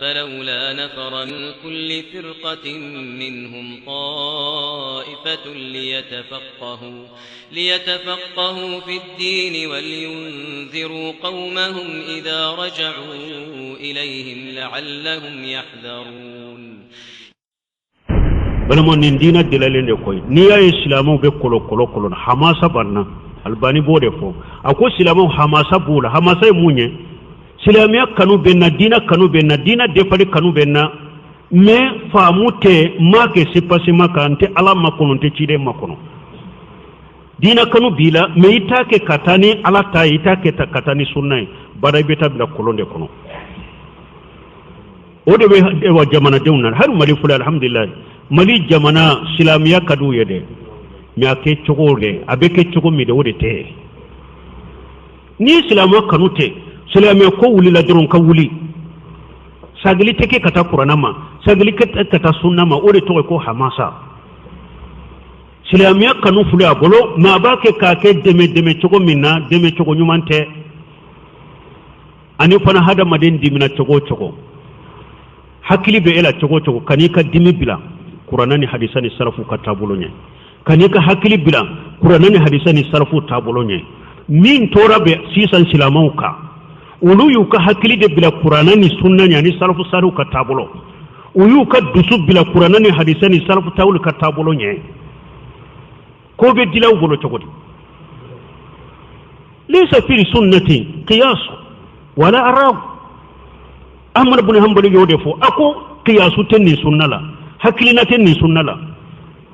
فلولا نفر من كل فرقة منهم طائفة ليتفقهوا في الدين ولينذروا قومهم إذا رجعوا إليهم لعلهم يحذرون. Balima, nin diinɛ delalen de koyi. N'i y'a ye silamɛw bɛ kolo kolo kolo, hamasa banna. Albani b'o de fɔ, a ko silamɛw hamasa b'u la. Hamasa ye mun ye? Silamɛya kanu bɛ na, diinɛ kanu bɛ na, diinɛ defali kanu bɛ na, mais faamu tɛ. N m'a kɛ sipasima kan, n tɛ Ala ma kɔnɔ, n tɛ ciden ma kɔnɔ. Diinɛ kanu b'i la, mais i t'a kɛ ka taa ni Ala ta ye, i t'a kɛ ka taa ni sunna ye. Bada i bɛ taa bila kolon de kɔnɔ. O de bɛ wa jamanadenw na. Hali Mali filɛ, alhamdulilayi, Mali jamana silamɛya ka d'u ye dɛ, mais a kɛ cogo dɛ, a bɛ kɛ cogo min dɛ, o de tɛ. Ni silamɛ kanu tɛ, silamɛ ko wulila dɔrɔn ka wuli, sagili tɛ kɛ ka taa kuranna ma, sagili kɛ ka taa sunna ma. O de tɔgɔ ye ko hamasa. Silamɛya kanu filɛ a bolo, mais a b'a kɛ k'a kɛ dɛmɛ dɛmɛ cogo min na, dɛmɛ cogo ɲuman tɛ. Ani fana, hadamaden dimina cogo o cogo, hakili bɛ e la cogo o cogo, kan'i ka dimi bila kuranna ni hadisa ni sarafu ka taabolo ɲɛ, kan'i ka hakili bila kuranna ni hadisa ni sarafu taabolo ɲɛ. Min tora bɛ sisan silamɛw kan, olu y'u ka hakili de bila kuranna ni sunna ɲɛ ani sarafu sariw ka taabolo. U y'u ka dusu bila kuranna ni hadisa ni sarafu tawuli ka taabolo ɲɛ. Ko bɛ dilaw bolo cogo di? Laysa fi sunnati qiyas wala araw. Ahmad bin Hanbali y'o de fɔ, a ko qiyasu tɛ nin sunna la, hakilina tɛ nin sunna la.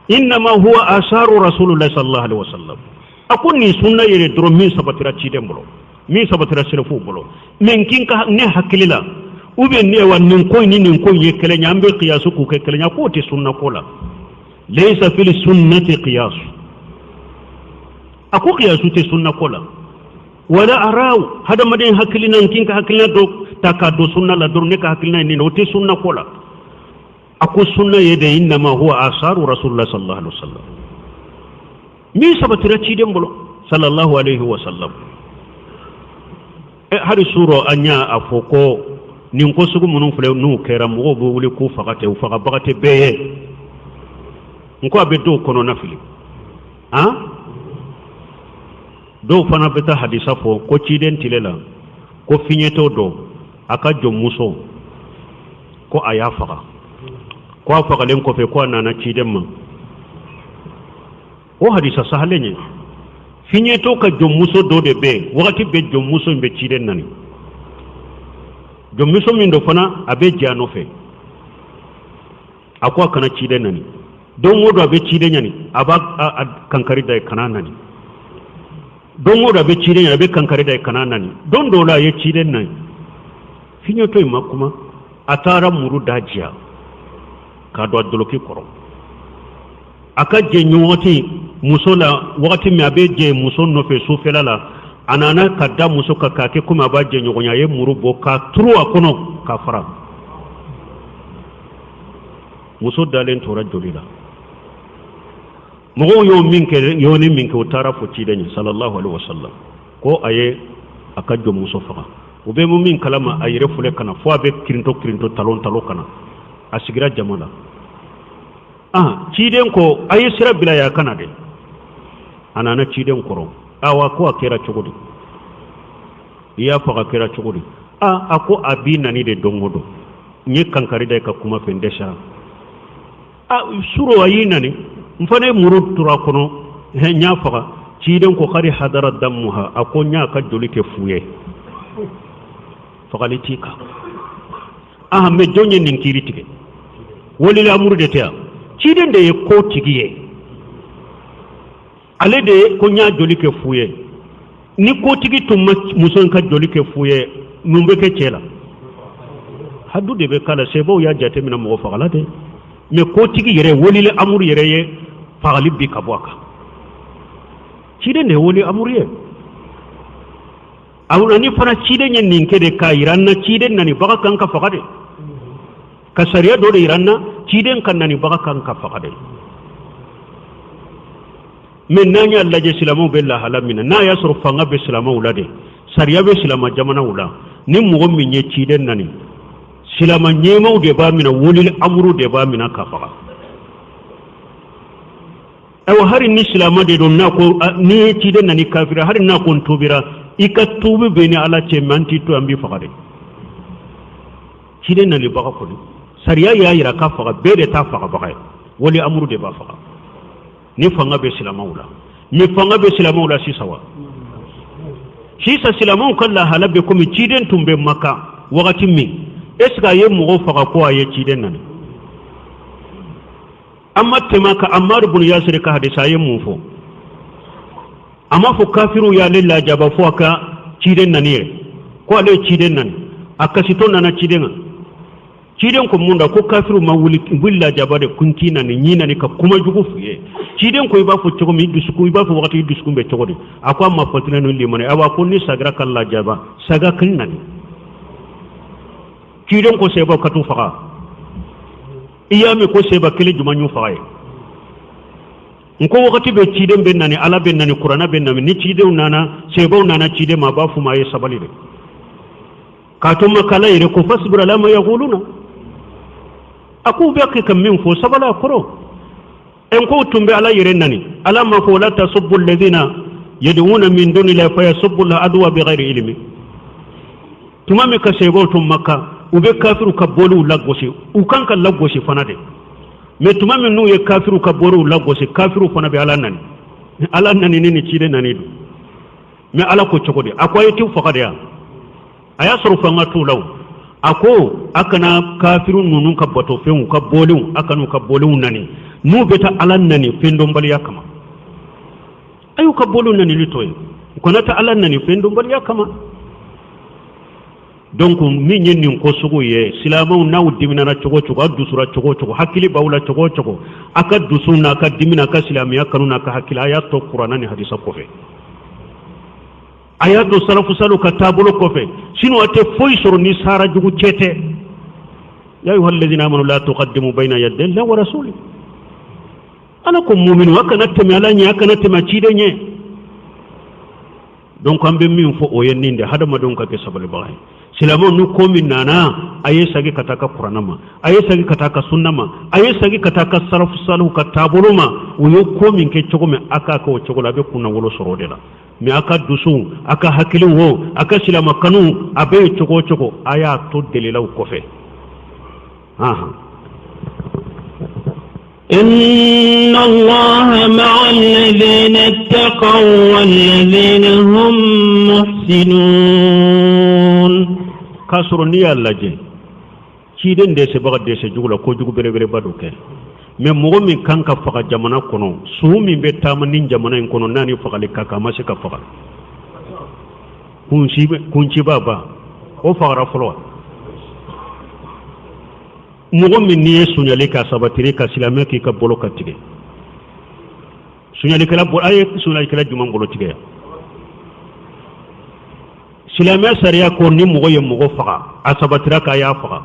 Innama huwa asaru rasulullah sallallahu alaihi wasallam. A ko nin sunna yɛrɛ dɔrɔn, min sabatira ciden bolo, min sabatira sɛlɛfuw bolo. Mais kin ka ne hakili la ou bien ne wa nin ko in ni nin ko in ye kelen ye, an bɛ qiyasu k'u kɛ kelen ye, k'o tɛ sunna ko la. Laysa fil sunnati qiyas. A ko qiyasu tɛ sunna ko la wala araw. Hadamaden hakilina, kin ka hakilina dɔ ta k'a don sunna la dɔrɔn, ne ka hakilina ye nin, o tɛ sunna ko la. A ko sunna ye de, innama huwa asaru rasulullah sallallahu alaihi wasallam, min sabatira ciden bolo sallallahu alaihi wasallam. Hali suro an y'a a fɔ ko nin ko sugu minnu filɛ, n'u kɛra, mɔgɔw bɛ wuli k'u faga tɛ, u fagabaga tɛ bɛɛ ye. N ko a bɛ dɔw kɔnɔna fili. Han, dɔw fana bɛ taa hadisa fɔ ko ciden tile la, ko fiɲɛtɔ dɔ a ka jɔnmuso, ko a y'a faga, ko a fagalen kɔfɛ, ko a nana ciden ma. O hadisa sahalen ye, fiɲɛtɔ ka jɔnmuso dɔ de bɛ yen, wagati bɛɛ jɔnmuso in bɛ ciden nani. Jɔnmuso min don fana, a bɛ jɛ a nɔfɛ. A ko a kana ciden nani. Don o don a bɛ ciden ɲani, a b'a kankari da ye kana nani. Don o don a bɛ ciden ɲani, a bɛ kankari da ye kana nani. Don dɔw la, a ye ciden nani, fiɲɛtɔ in ma kuma. A taara muru da jiya k'a don a doloki kɔrɔ. A ka jɛ wagati muso la, wagati min a bɛ jɛ muso nɔfɛ sufɛla la, a nana ka da muso kan k'a kɛ komi a b'a jɛ ɲɔgɔn ye. A ye muru bɔ k'a turu a kɔnɔ k'a fara. Muso dalen tora joli la. Mɔgɔw y'o min kɛ, y'o ni min kɛ, u taara fɔ ciden ye sallallahu alaihi wasallam ko a ye a ka jɔnmuso faga. U bɛ min kalama, a yɛrɛ filɛ ka na fo a bɛ kirinto kirinto, talon talon ka na, a sigira jama la. Ah, ciden ko a ye sira bila ya kana dɛ. A nana ciden kɔrɔ. Awa, ko a kɛra cogo di? I y'a faga, kɛra cogo di? Ah, a ko a b'i nani de don o don, n ye kankari da ka kuma fɛ, n dɛsɛra. A suro a y'i nani, n fana ye muru tura kɔnɔ, n y'a faga. Ciden ko kadi hadara damuha. A ko n y'a ka joli kɛ fu ye, fagali t'i kan. Ah, mais jɔn ye nin kiiri tigɛ? Walil amuru de tɛ yan? Ciden de ye ko tigi ye. Ale de ye ko n y'a joli kɛ fu ye. Ni kotigi tun ma muso in ka joli kɛ fu ye, mun bɛ kɛ cɛ la? Hadu de bɛ k'a la. Sebaw y'a jateminɛ mɔgɔ fagala dɛ, mais kotigi yɛrɛ, walil amuru yɛrɛ ye fagali bi ka bɔ a kan. Ciden de ye wali amuru ye. Aw ni fana, ciden ye nin kɛ de k'a yira an na ciden nanibaga kan ka faga de, ka sariya dɔ de yira an na ciden ka nanibaga kan ka faga de. Mais n'an y'a lajɛ, silamɛw bɛ lahala min na, n'a y'a sɔrɔ fanga bɛ silamɛw la de, sariya bɛ silamɛ jamanaw la, ni mɔgɔ min ye ciden nani, Silama ɲɛmaw de b'a minɛ, wulil amuru de b'a minɛ k'a faga. Ayiwa, hari ni silama de don, n'a ko n'i ye ciden nani kafira, hari n'a ko n tubira, i ka tubi bɛ ni Ala cɛ, mɛ an t'i to, an b'i faga de. Ciden nanibaga kɔni, sariya y'a yira k'a faga, bɛɛ de t'a fagabaga ye, wali amuru de b'a faga ni fanga bɛ silamaw la. Mɛ fanga bɛ silamaw la sisan wa? Sisan silamaw ka lahala bɛ komi ciden tun bɛ Maka wagati min. Est ce que a ye mɔgɔ faga ko a ye ciden nani? An ma tɛmɛ ka Amar bun Yasir ka hadisa, a ye mun fɔ? A m'a fɔ kafiriw y'ale lajaba fo a ka ciden nani yɛrɛ, ko ale ye ciden nani, a kasitɔ nana ciden kan. Ciden ko mun da ko kafiriw ma wuli wuli lajaba de kun k'i nani ɲi nani ka kuma jugu f'u ye. Ciden ko i b'a fɔ cogo min, i dusukun, i b'a fɔ wagati i dusukun bɛ cogo di? A ko a ma fɔtinɛ ni limani. Awa, ko ni sagira ka lajaba saga kan nani. Ciden ko seba ka t'u faga. I y'a mɛn ko seba kelen jumɛn y'u faga ye? N ko wagati bɛ ciden bɛ nani, Ala bɛ nani, kuranɛ bɛ nani. Ni cidenw nana, sebaw nana ciden ma, a b'a f'u ma a ye sabali de. K'a to Maka, Ala yɛrɛ ko fasbir ala ma yaquluna, a k'u bɛ kɛ ka min fɔ, sabali a kɔrɔ. N ko tun bɛ Ala yɛrɛ nani, Ala ma fɔ wala tasubbu alladhina yad'una min dunillahi fayasubbu allaha adwa bighairi ilmi. Tuma min ka sebaw to Maka, u bɛ kafiriw ka boliw lagosi, u kan ka lagosi fana de. Mɛ tuma min n'u ye kafiriw ka boliw lagosi, kafiriw fana bɛ Ala nani. Ala nani ni ciden nani don. Mɛ Ala ko cogo di? A ko a ye t'u faga de yan. A y'a sɔrɔ fanga t'u la o. A ko a kana kafiru ninnu ka batofɛnw ka boliw, a kan'u ka boliw nani n'u bɛ taa Ala nani fɛn dɔnbaliya kama. A y'u ka boliw nanili to yen, u kana taa Ala nani fɛn dɔnbaliya kama. Donc min ye nin ko sugu ye, silamɛw, n'aw diminana cogo o cogo, aw dusura cogo o cogo, hakili b'aw la cogo o cogo, a ka dusu n'a ka dimi n'a ka silamɛya kanu n'a ka hakili, a y'a to kuranɛ ni hadisa kɔfɛ, a y'a to salafu salihu ka taabolo kɔfɛ. Sinon a tɛ foyi sɔrɔ ni sara jugu cɛ tɛ. Ya ayuha alladhina amanu la tuqaddimu bayna yaday llahi wa rasuli. Ala ko muminu, a kana tɛmɛ Ala ɲɛ, a kana tɛmɛ ciden ɲɛ. Donc an bɛ min fɔ, o ye nin de: hadamadenw ka kɛ sabalibaga ye. Silamɛw, ni ko min nana, a ye sagi ka taa ka kuranɛ ma, a ye sagi ka taa ka sunna ma, a ye sagi ka taa ka salafu salihu ka taabolo ma. U ye ko min kɛ cogo min, a k'a kɛ o cogo la, a bɛ kunnawolo sɔrɔ o de la. Mɛ a ka dusu, a ka hakili wo, a ka silama kanu, a bɛ ye cogo o cogo, a y'a to delilaw kɔfɛ. إن الله مع الذين اتقوا والذين هم محسنون. K'a sɔrɔ n'i y'a lajɛ, ciden dɛsɛbaga dɛsɛ jugu la, kojugu belebeleba dɔ kɛ. Mɛ mɔgɔ min kan ka faga jamana kɔnɔ, su min bɛ taama ni jamana in kɔnɔ, n'a ni fagali ka kan, a ma se ka faga. Kunciba ba o fagara fɔlɔ wa? Mɔgɔ min n'i ye sonyali k'a sabatiri ka silamɛ k'i ka bolo ka tigɛ, sonyalikɛla, a ye sonyalikɛla jumɛn bolo tigɛ yan? Silamɛ sariya ko ni mɔgɔ ye mɔgɔ faga, a sabatira k'a y'a faga.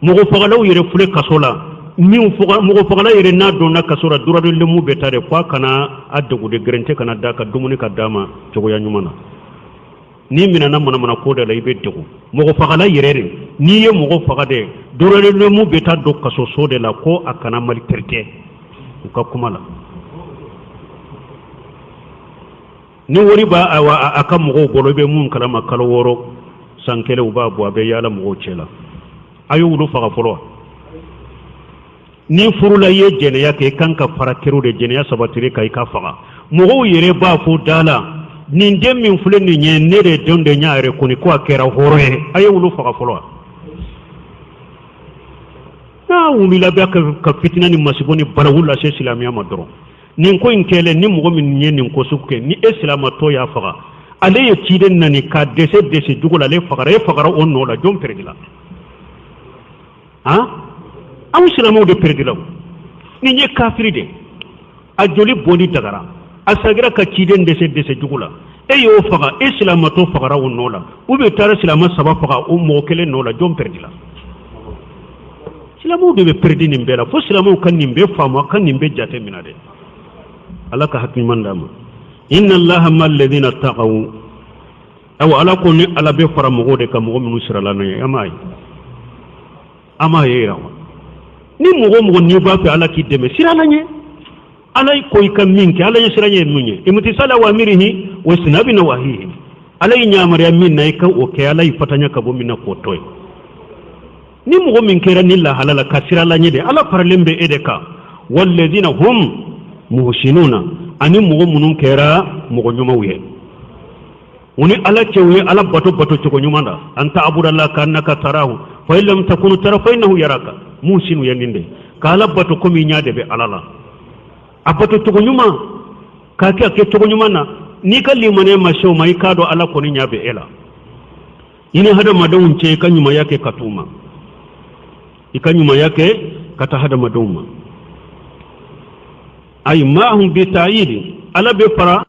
Mɔgɔ fagalaw yɛrɛ filɛ kaso la min faga, mɔgɔ fagala yɛrɛ n'a donna kaso la, droit de l'homme bɛ taa de fo a kana a degun de, gɛrɛntɛ kana d'a kan, dumuni ka d'a ma cogoya ɲuman na. N'i minɛna manamana ko de la, i bɛ degun. Mɔgɔ fagala yɛrɛ de, n'i ye mɔgɔ faga de, droit de l'homme bɛ taa don kaso so de la ko a kana maltraiter u ka kuma la. Ni wari b'a a ka mɔgɔw bolo, i bɛ mun kalama, kalo 6, san 1, u b'a bɔ, a bɛ yaala mɔgɔw cɛ la. A ye wulu faga fɔlɔ wa? Ni furula, i ye jɛnɛya kɛ, i kan ka fara kɛrɛw de, jɛnɛya sabatiri ka i ka faga. Mɔgɔw yɛrɛ b'a fɔ da la, nin den min filɛ nin ye, ne de den de y'a yɛrɛ kɔni ko a kɛra hɔrɔn ye. A ye wulu faga fɔlɔ wa? N'a wulila bɛ ka fitina ni masibo ni balawu lase silamɛya ma dɔrɔn. Nin ko in kɛlen, ni mɔgɔ min ye nin ko sugu kɛ, ni e silamatɔ y'a faga, ale ye ciden nani ka dɛsɛ dɛsɛ jugu la, ale fagara, e fagara o nɔ la, jɔn pɛrɛdila? Han, anw silamɛw de pɛrɛdila. Nin ye kafiri de, a joli bɔli dagara, a sagira ka ciden dɛsɛ dɛsɛ jugu la, e y'o faga, e silamatɔ fagara o nɔ la. U bɛ taara silama saba faga o mɔgɔ kelen nɔ la, jɔn pɛrɛdila? Silamɛw de bɛ pɛrɛdi nin bɛɛ la. Fo silamɛw ka nin bɛɛ faamu, ka nin bɛɛ jate minɛ dɛ. Ala ka hakili ɲuman d'an ma. Inna allaha ma alladhina taqaw. Awa, Ala ko ni Ala bɛ fara mɔgɔw de kan, mɔgɔ minnu sirala ne ye. An m'a ye. An m'a ye yɛrɛ wa? Ni mɔgɔ o mɔgɔ n'i b'a fɛ Ala k'i dɛmɛ, siran Ala ɲɛ. Ala ko i ka min kɛ, Ala ɲɛ siran ye mun ye? Imtisala awamirihi wa ijtinabi nawahihi. Ala y'i yamaruya min na, i ka o kɛ. Ala y'i fatanya ka bɔ min na, k'o to yen. Ni mɔgɔ min kɛra ni lahala la ka siran Ala ɲɛ de, Ala faralen bɛ e de kan. Walladina hum muhsinuna, ani mɔgɔ minnu kɛra mɔgɔ ɲumanw ye, u ni Ala cɛ, u ye Ala bato bato cogo ɲuman na. An ta'budallah ka'annaka tarahu fa in lam takun tara fa innahu yaraka. Muhsinu ye nin de, ka Ala bato komi i ɲɛ de bɛ Ala la. A bato cogo ɲuman, k'a kɛ a kɛ cogo ɲuman na. N'i ka limaniya ma se o ma, i k'a dɔn Ala kɔni ɲɛ bɛ e la. I ni hadamadenw cɛ, i ka ɲumanya kɛ ka t'u ma, i ka ɲumanya kɛ ka taa hadamadenw ma. Ayi mahum bi ta'idi, Ala bɛ fara.